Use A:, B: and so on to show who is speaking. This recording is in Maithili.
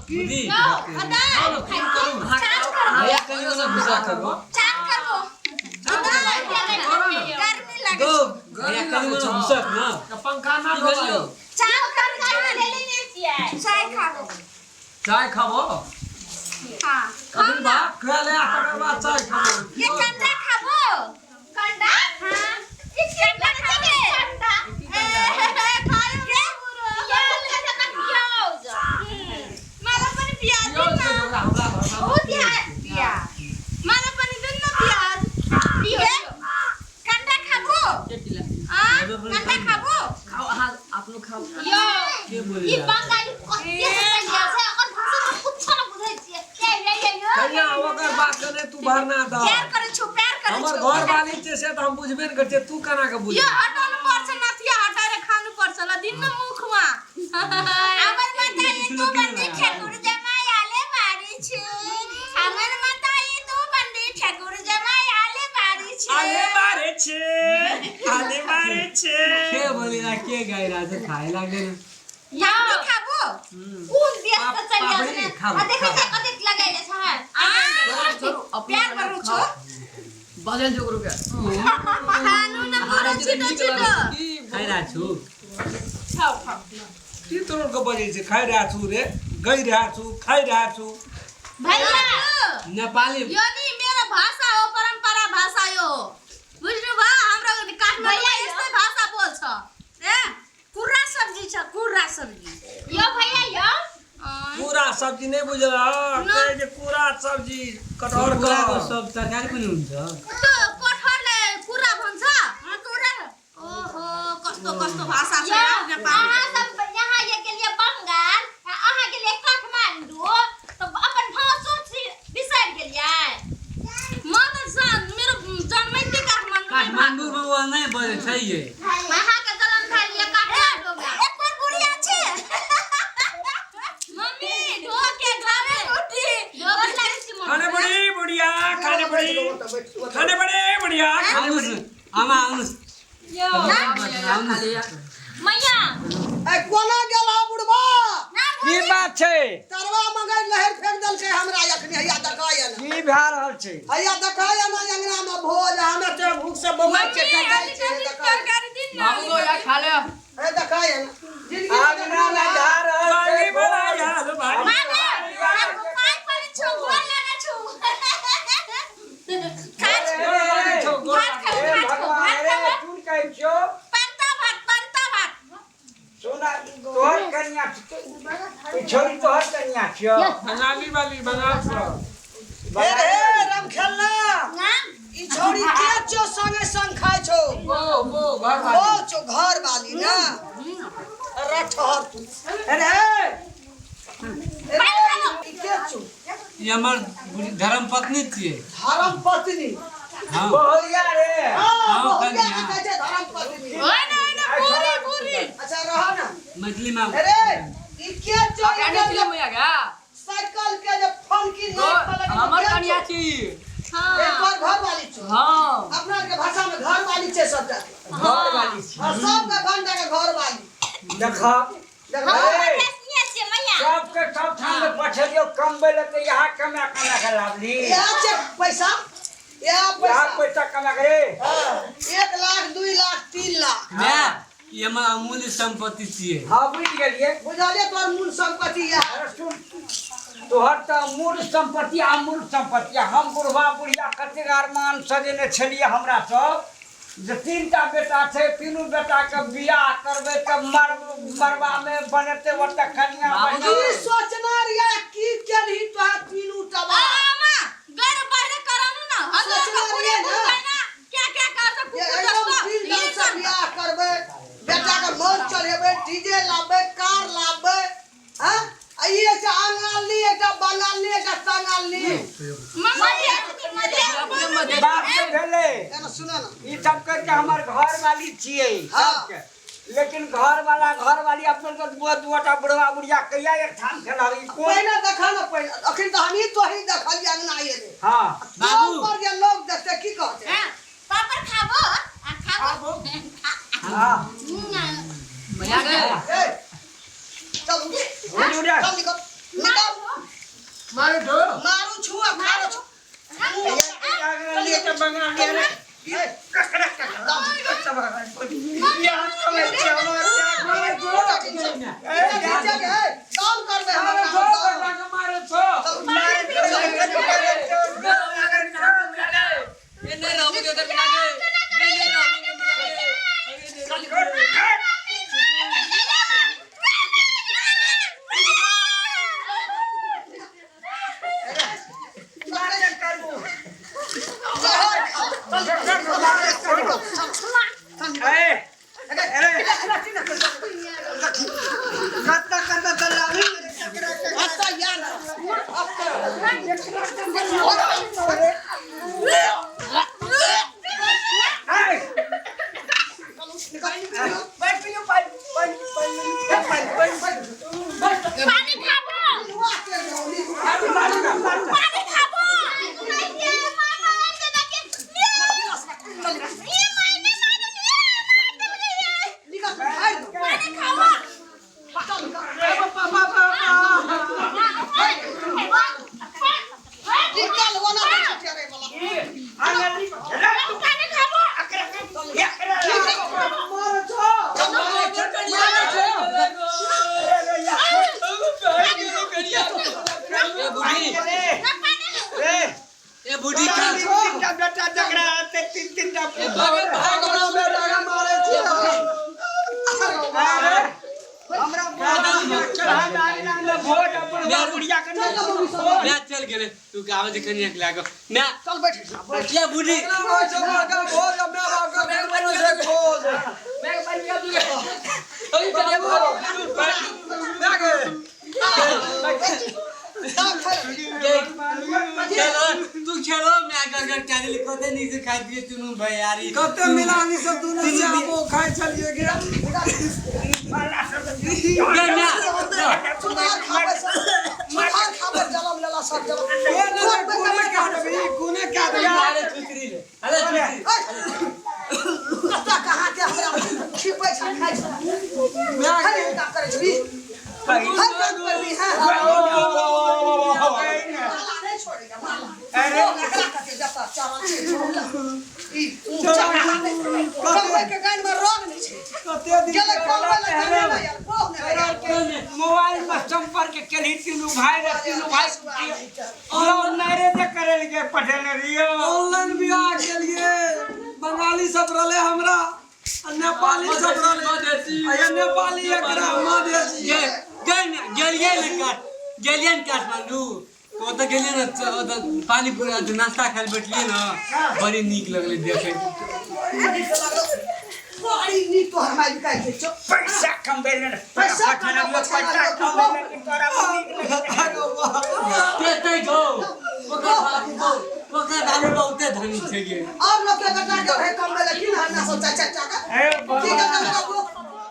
A: बुद्धि
B: यौ अदाय चान करबो।
A: भैया कहियो ना भूसा खाबो।
B: चान करबो अदाय, गर्मी लागे।
A: गो भैया कहियो ना भूसा ना।
C: पंखा ना
A: की भेलियो?
B: चान कर, चान। चाय खाबो?
C: चाय खाबो?
B: हाँ।
C: अखन भात खा ले आ तकर बाद चाय खाबो।
B: ये कंडा खाबो? कंडा? हाँ, ये कंडा खाबे? कंडा ए खायो के प्याज। मला पनि प्याज
C: प्याज
B: दिन न।
C: हमरा हमरा घर
B: ओ प्याज, प्याज मला पनि दिन न प्याज। के कंडा खाबो? आ कंडा खाबो?
D: खाओ, अहाँ अपनो खाओ।
B: यो
A: के बोली?
B: ई बंगाली कते से चलि छै, ओकर भाषा हम कुछो न बुझै छियै। ये ये ये यो।
C: कन्या, ओकर बात के नहि तू भरना दह।
B: प्यार करै छु, प्यार करै
C: हमर
B: छु।
C: घर वाली छै से तऽ हम बुझबे ने करै छियै, तू केना के बुझबी?
B: यो हटाउनु पर्छ, नथिया हटाएर खानु पर्छ। ल दिन न मुखमा। हमर माताई तू बन्दी ठाकुर जमाई आले बारी छु। हमर माताई तू बन्दी ठाकुर जमाई आले बारी छु।
E: आले बारे छे, आले बारे छे।
A: के बोली ना, के गाइरहेको छ, थाहै लाग्दैन।
B: पापड़ी खाबो? कुन देश से चलि
A: पापड़ी
B: आयल?
A: खाबो,
B: आ देखै
A: खाबो।
B: छै कतेक लगाइले छ। प्यार करू छु।
D: बजल जो रुपया
B: खानु न पुरा छिटो छिटो।
A: खाइरहेको छु।
B: खाऊ खाऊ।
C: की तोर के बजै छै? खाइ रहा छु रे, गई रहा छु, खाइ रहा छु।
B: भैया।
A: नेपाली।
B: यो नि मेरो भाषा हो, परम्परा भाषा यो हो, बुझ्नु भयो? हाम्रो काठमाडौँमा यस्तै भाषा बोल्छ। ए कुर्रा सब्जी छ, कुर्रा सब्जी यो भैया यो।
C: पूरा सब्जी नहि बुझल कहै जे पूरा सब्जी कटहर
A: कुखुराको
C: के
A: सब तरकारी पनि हुन्छ।
B: त्यो कटहरले कुर्रा भन्छ? कुर्रा। ओहो, कस्तो कस्तो भाषा छ यार नेपाली।
F: अहाँ सब यहाँ ये गेलियै बंगाल, आ अहाँ गेलियै काठमांडू, तऽ अपन भाषो बिसरि गेलियै।
B: म त मेरो जन्मै त्यही काठमाडौँमै।
A: काठमाडौँमा ऊ नै बजे छै ये।
F: अहाँके जन्म भेल ये काठमांडूमे।
B: एक पर बुढ़िया छै मम्मी, ढोके घरे उठी
F: गोर लागै छी मम्मी।
E: खाने बड़ी बुढ़िया, खाने बड़ी, खाने बड़े बुढ़िया, खाने।
A: आउनुहोस् आमा, आउनुहोस्। आउनुहोस्।
F: मैया।
G: ए कोना गेल हा बुढ़बा?
E: की बात छै?
G: तरवा मंगै लहर फेंक देलकै हमरा अखनी। हैया देखाय ने।
E: की भए रहल छै?
G: हैया देखाय ने, अंगना में भोज, हमे तो भूख से बौआ छै, टकाइ छै। देखाय।
B: तरकारी दिन न।
D: बाबू गो, या खा ले।
G: हे देखाय ने, जिंदगी में
E: अंगना में भए रहल छै भोज।
B: मामे, हम पाइ पड़ै छौ, गोर लागै छौ। खा छौ। भात खाऊ।
E: हे
B: भात खाऊ।
E: भगवान
B: भात
E: रे
B: खाऊ।
E: सुन, कहै छियौ।
B: पन्ता भात, पन्ता भात।
E: सुन, तोहर कन्या छियौ, ई छौरी तोहर कन्या छियौ?
C: बंगाली वाली, बंगाल सँ।
G: हे रे राम खेलना, ई छौरी के छौ, संगे संग खाइ छौ?
C: वो घर
G: ओ
C: वाली।
G: छौ घर वाली ना? अरे ठहर तू। अरे अरे, ई के छौ?
A: ई हमर धर्मपत्नी छियै।
G: धर्म पत्नी?
A: हाँ।
E: बहुरिया रे।
G: हाँ।
A: हाँ,
G: बहुरिया के
A: कन्या।
G: कहै छै धर्म पत्नी।
B: होइन होइन, बुढी बुढी।
G: अच्छा रह ना।
A: मैथिलीमा।
G: अरे ई के छौ? ई
D: कन्या
G: के
D: छी
G: जे
D: मैया गा।
G: साइकिल के जे फनकी नाक पर लगेने
D: हमर
G: के
D: कन्या
G: छौ?
D: छी।
G: ए तोहर घर वाली छौ?
D: हाँ।
G: अपना आरके भाषा में घर वाली छै सबटा।
E: घर वाली छी।
G: और सबके घंटा के घर वाली।
E: देखा।
G: देखा।
E: ए,
F: मधेसिये छियै मैया।
E: सबके सब ठाम में पठेलियौ कमबै लए तऽ यहाँ कमा कमा के लाबली।
G: यहाँ छै पैसा, यहाँ
E: यहाँ
G: पैसा।
E: पैसा कमा के रे।
G: हाँ, 1 लाख, 2 लाख, 3 लाख।
A: माय, ई हमर अमूल्य सम्पत्ति छियै।
E: हाँ, बुझि गेलियै।
G: बुझलियै, तोहर मूल संपत्ति यऽ।
E: अरे सुन, तोहर तऽ मूल सम्पत्ति अमूल सम्पत्ति। हम बुढ़बा बुढ़िया कतेक अरमान सजेने छलियै हमरा सब जे 3 टा बेटा छै, तीनू बेटाके बियाह करबै तऽ मर मरबामे बनेतै ओतऽ कनिया
D: बाबू।
G: की
E: बढ़िआँ।
G: सोचना रिया, की केलही तोरा तीनू टबा?
B: आमा गैर बाहिर कराउनु न हजुरको
G: सोचना
B: बुढी
G: रहियै न।
B: बुझ्दैन क्या क्या गर्छ
G: जे
B: कुकुर
G: एकदम
B: जस्तो।
G: दिल दम से बियाह करबै, बेटा के मौज चढ़ेबै, डीजे लाबबै, कार लाबबै। हाँ, आ ई एकटा अंगाली, एकटा बंगाली, एकटा संगाली।
E: बाप के भेलै।
G: एना सुन न।
E: ई सब करके हमर घर वाली छियै सबके, लेकिन घर वाला घर वाली अपने के दुआ दुआटा बुढ़वा बुढ़िया कहिया एक ठाम खेलब? ई कोन?
G: पहिने देखा न, पहिने अखन तऽ हमही तोही देखलियै अंगना एलै।
A: बाबू।
G: पर जे लोग देखते की कहते?
F: पापड़ खाबो? आ खाबो।
D: मैया गे।
G: ए चल।
E: उठ, उठ।
G: चल निकल। निकाल
E: मारे छो
G: मारू छु आ खारो छु काम करबे
E: मारे छो
G: हमरा
E: बेटा के मारे छो
A: ए नहीं रहबो के उधर लागे ए नहीं रहबो के उधर लागे।
G: अच्छा यार
F: पानी खाबो पानी खाबो ये मामा के देखे ये मायने मारे
G: निकाल फाड़ दो
F: पानी खाबो
G: निकाल वो ना छठियारे वाला
F: पानी खाबो
E: मारे छो मारे छो
A: ए बूढ़ी ए बूढ़ी खा
C: बेटा जकरा तीन तीन टा
A: ए भाग भाग
E: हमरा बेटा के मारे छो
C: हमरा भोज अपन बुढ़िया के
A: मैं चल गेले तू के आवाज कनिया के लागो मैं
G: चल बैठ
A: ये बूढ़ी
E: मारे छो बड़का भोज अपना बाप का घर से खोज मैं गए
A: चलो तू खेलो मैं अगर अगर चाली कते नहीं से खाई दिए चुनू भाई यारी
E: कते मिलानी सब दुनू से आबो खाइ छलिए गे
A: मैं मैं
G: सुधार खाबे सुधार खाबे जलम लेला सब जलम
E: ए ने कोने का देबी कोने का देबी
A: अरे छुतरी ले अरे छुतरी
G: कत्ता कहाँ के हमरा छिपै छ खाइ छ
E: मैं
G: हर काम करै छी हर काम करबी हैं माला नहीं छोड़ेगा माला अरे एकरा कते जता चावल छै ई ऊंचा कमबै के गान में रोग नहीं छै
E: कते दिन
G: गेलै कमबै लए गाने नहीं आयल बोह नहीं आयल
C: मोबाइल में संपर्क केलही तीनू भाई रे तीनू भाई ऑनलाइन मैरिज करे के पठेले रहियो
E: ऑनलाइन बियाह के लिए बंगाली सब रहले हमरा आ नेपाली सब रहले आ ये नेपाली एकरा मधेसी
A: ये गेलिए ने काठ गेलिए ने काठमांडू तो ओतऽ गेलिए ने ओतऽ पानी पूरी अथी नाश्ता खाइ लए बैठलिए ने बड़ी नीक लगलै देखै
G: बड़ी नीक तोहर माय बिकाइ छै चो
C: पैसा कमबे ले
G: पैसा कमाबै
C: पैसा कमबे ले तोरा
A: ते गो ओकर बाबू ओकर बाबू बहुते धनी छै गे
G: और लोग के बेटा के रहे कमबै लए की ना हमरा सब चाचा चाचा
C: ए
G: की के